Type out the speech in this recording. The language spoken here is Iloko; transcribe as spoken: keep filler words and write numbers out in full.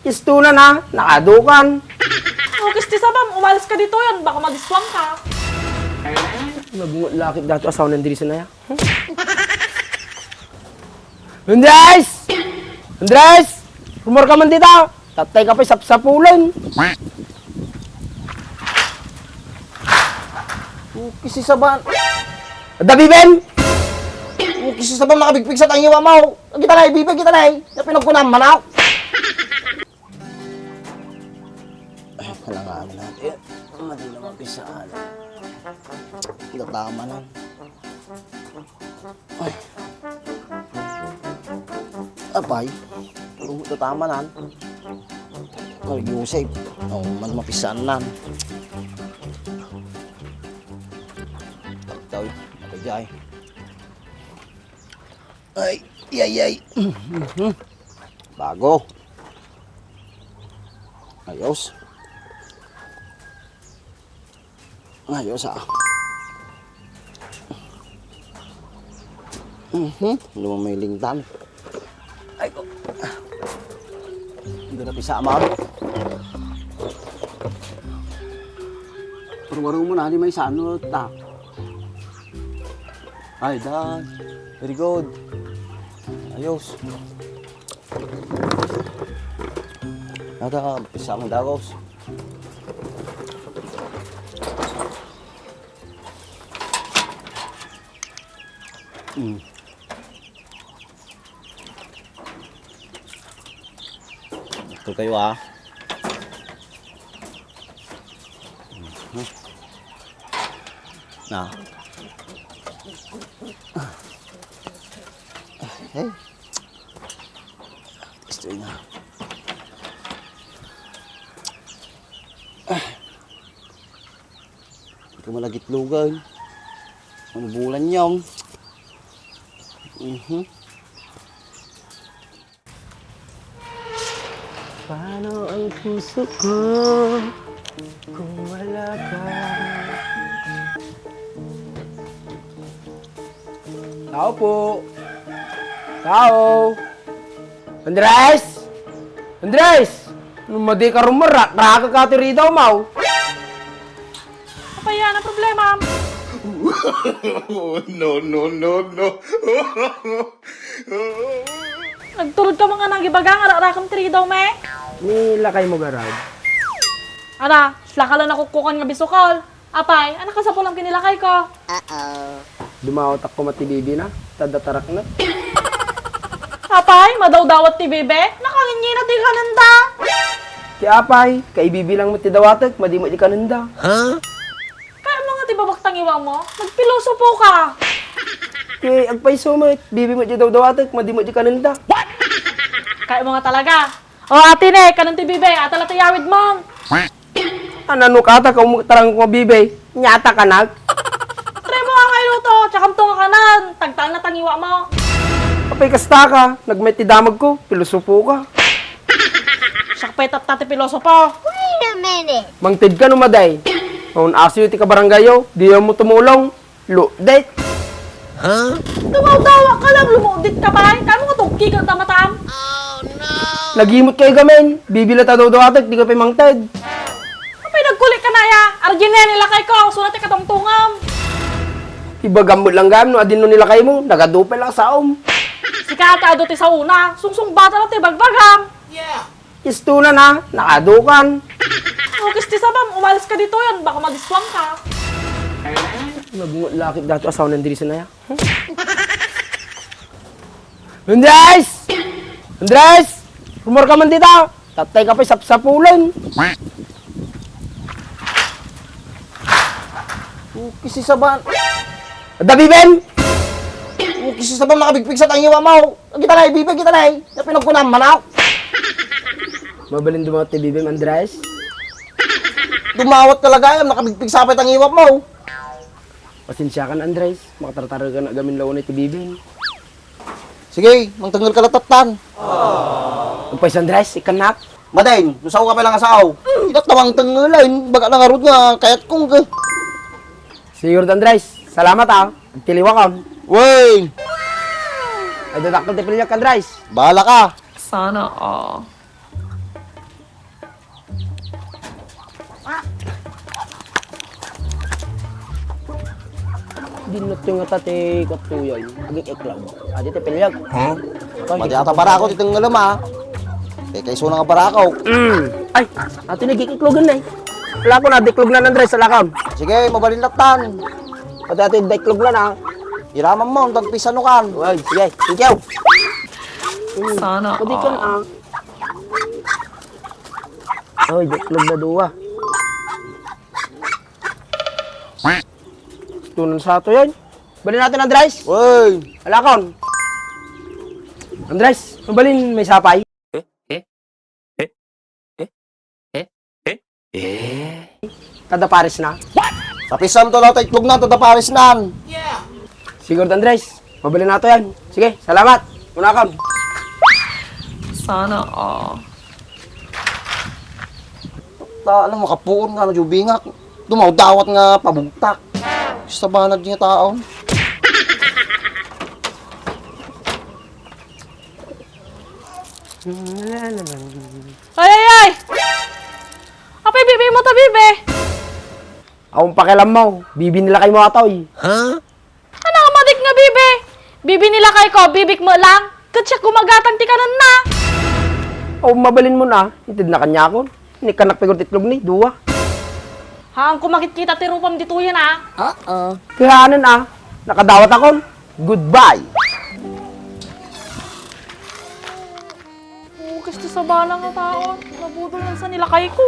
Istunan a, nakadukan. Ukis ti sabam, umalis ka ditoy, baka madiswang ka. Nagungot lakit dato asawa ni Andres na ya. Andres! Andres! Rumor ka man dita! Tatay ka pa'y sapsapulan. Ukis ti sabam. Adda biben! Ukis ti sabam, nakabigpig sa tangiwa mo. Kita na, biben, kita na. Napinagkunam, manok. Ay, kailangan natin. Hindi na mapisaan. Tatama na. Ay. Apay. Pero tatama na. Ay, Yusef. Oh, man mapisaan na. Tawid. Apay, jay. Ay, ay, ay. Bago. Ayos. Ayos, ah. Mhm, lumamay lingtan. Ay, ko. Hindi na pisama. Pero waro mo na, di may sano, ta. Ay, dan. Very good. Ayos. Ada, pisama dagos. Mm. Ito kayo, ah. Mhm. Na. Hey. Gusto na. Ikaw malagitlogan. Ano bulan niya, oh? Mhm. Paano ang puso ko kung wala ka? Tao po. Tao. Andres! Andres! Nung madi ka rumara, raga ka ti ridaw, maw. Apay, ano problema? No, no, no, no. Nagturod ka mga nagibaga nga rarakam ti ridaw, me? Ni lakay mo garag. Ara, lakalan ako kukan nga bisukal. Apay, anak ka sa pulang kinilakay ko. Uh-oh. Dumawat ako mati bibi na, tadatarak na. Apay, madawdawat ti bibi? Nakanginyi na ti kanenda. Ti apay, kaibibi lang mo ti dawatek, madi mo di kanenda. Huh? Kaya mo nga ti babak tangiwa mo, nagpilosopo ka. Ti agpayso mo, bibi mo di dawdawatek, madi mo di kanenda. Kaya mo nga talaga. O, ati ne, kanan ti bibi, ata la ti yawid mo. Anano ka, ata ka umuktarang ko, bibi? Nyata ka nag? Tre mo nga iluto, tsaka to nga kanan, tagtaang na tangiwa mo. Apay kasta ka, nagmay ti damag ko, pilosopo ka. Siak pay tatta ti pilosopo. Wait a minute. Mangted ka no maday. Maun-aso ti kabaranggayo, diyo mo tumulong. Ludet. Ha? Dumaw-dawa ka lang, lumudit ka pay. Kamo nga tugkigan ta matam. Nagimot kayo gamin. Bibi la ta dawdawatek, di ka pay mangted. Apay nagkulik ka na ya? Arjin na yan, ilakay ko. Sulat ti katungtungam. Ibagam mo lang gam, no adin no nilakay mo, nagadupay lang saom. Sika ata adu ti sauna. Sungsung bata lang ti bagbagam. Istunan a, nakadukan. Ukis ti sabam, umalis ka ditoy, baka madiswang ka. Nagungot lakit dato asawa ni Andres na ya. Andres! Andres! Rumor ka man dita! Tatay ka pay sapsapulan. Ukis ti sabam. Adda biben! Ukis ti sabam, nakabigpig sa tangiwa mo. Kita na, bibi, kita na. Napinagkunam, manok. Mabalin dumawat ti bibim, Andres? Dumawat ka lagayam, nakabigpig sa pay tangiwa mo. Pasensya kan, Andres. Makatartaro ka na gamin lawan ti bibim. Sige, mangtengel ka latattan. Agpayso, Andres, ikanak. Madain, no sao ka pay lang a sao. Ita ta mangtengel, ay, baga na ngarud nga kayat kong ka. Sigurd, Andres. Salamat, ah. Agtiliwakam. Wey! Ay, dadakkel ti piliak, Andres. Bahala ka. Sana all. Dinno ti ngata ti katuyan. Agik-iklog. Adi ti pelyag. Ha? Ay, madi ata barako ti tengngelem, a. Kay kayso na nga barako. Mm. Ay, ato ni gik-iklog na eh. Alakon, adiklog na, Andres, alakon. Sige, mabalin lattan. Pati ati diklog na na. Iraman mo, ang tagpisano kan. Ay, sige, thank you. Mm. Sana all. Pwede kan, ah. Ay, diklog na duwa. Tunan sa ato yan. Bali natin, Andres. Uy! Alakon. Andres, mabalin may sapay? Eh? Eh? Eh? Eh? Eh? Eh? Eh? Tada pares na. What? Tapisam to daw, itlog na, tada pares nan. Sigurd, Andres, mabalin nato yan. Sige, salamat. Unakon. Sana all. Ta, ano, makapuon nga, ano, jubingak. Dumawdawat nga pabugtak. Sa banad nga tao. Ay, ay, ay! Apay bibi mo ta, bibi? Awan pakialam mo. Bibi nila kay mo atoy. Ha? Ano ka madik nga bibi? Bibi nila kay ko, bibik mo lang. Ket siya gumagatang ti kanenna. Awan mabalin mo na. Itid na kanyakon. Ni kanak pigor ti itlog ni, duwa. Haan ko makitkita ti rupam ditoyen, a. Oo. Kayaanen, a. Nakadawat akon. Goodbye. Ukis ti sabala nga tao. Nabudol na sa nilakay ko.